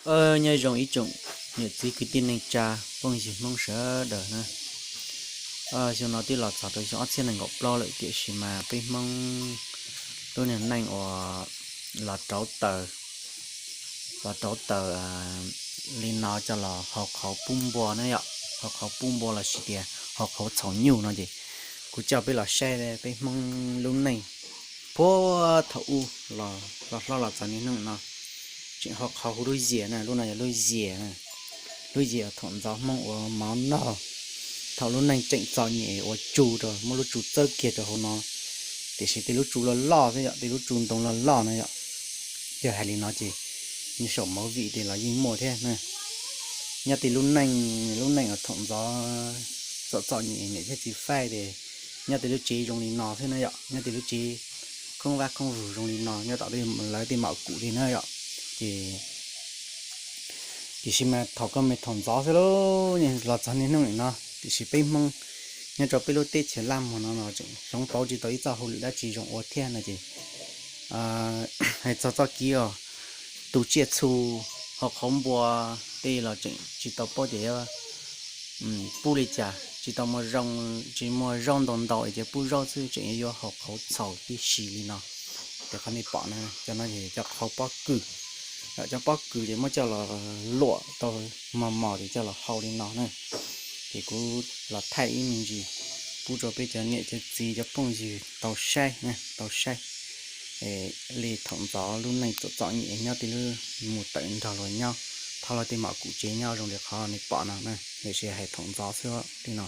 Nyob zoo ib tsoom niam txiv kwv tij neej tsa phooj ywg Hmoob sawv daws na. Xyoo no twb los txog rau xyoo ob txhiab nees nkaum plaub lawm tiam sis mas peb Hmoob lub niag neej uas los rauv taws, los rauv taws li no coj los hau qhauv pub npua na yom, hau qhauv pub npua los sis tias hau qhauv txhaum nyuj no ces kuv coj peb los saib peb Hmoob lub neej puag thaum ub los hlob los txog niaj hnub no. Tseem hau qhauv huv lub yias na, lub no yog lub yias, lub yias thaum ntxov Hmoob ua mov noj, thaum lub neej tseem txom nyem ua tsu rau, muab lub tsu txawb kiag rau hauv no, tiam sis tej lub tsu loj loj xwb yom, tej lub tsu ntoo loj loj na yom. Yog hais li no ces nyob saum movie tej los yeej muaj thiab na. Nyob tej lub neej, lub neej uas thaum ntxov txom txom nyem niam thiab txiv faib ces nyob tej lub tsev zoo li no xwb na yom, nyob tej lub tsev khoob vab khoob vug zoo li no nyob tom lawv tej mom kum li na yom. Ces tiam sis mas thaum koj me thaum ntxov xwb lauj, los txog niaj hnub nim no tiam sis peb Hmoob nyob rau peb lub teb chaws Laj Mos no no tseem hloov pauv tsis tau ib txoj hauj lwm dab tsi zoo ua thiab no ces hais txog txoj kev uas tu tsiaj txhu, hau qhauv npua tej los tseem tsis tau paub tias yuav pub li cas, tsis tau muaj zoo, tsis muaj zaub ntau ntau es ces pub zaub xwb tseem yuav hau qhauv txhaum tib si li no. Ces qhov nej pom no cov no cov qhauv pob kws, cov pob kws ces muab coj los luam tau mos mos ces coj los hau li no na. Ces kuv los thaij ib me ntsis pub rau peb cov niam cov txiv cov phooj ywg tau saib, tau saib li thaum ntxov lub neej txom txom nyem nyob tej lub, mus tawm nrog luag nyob, thov luag tej mom kum tsev nyob zoo li qhov nej pom no na, tiam sis hais thaum ntxov xwb li no.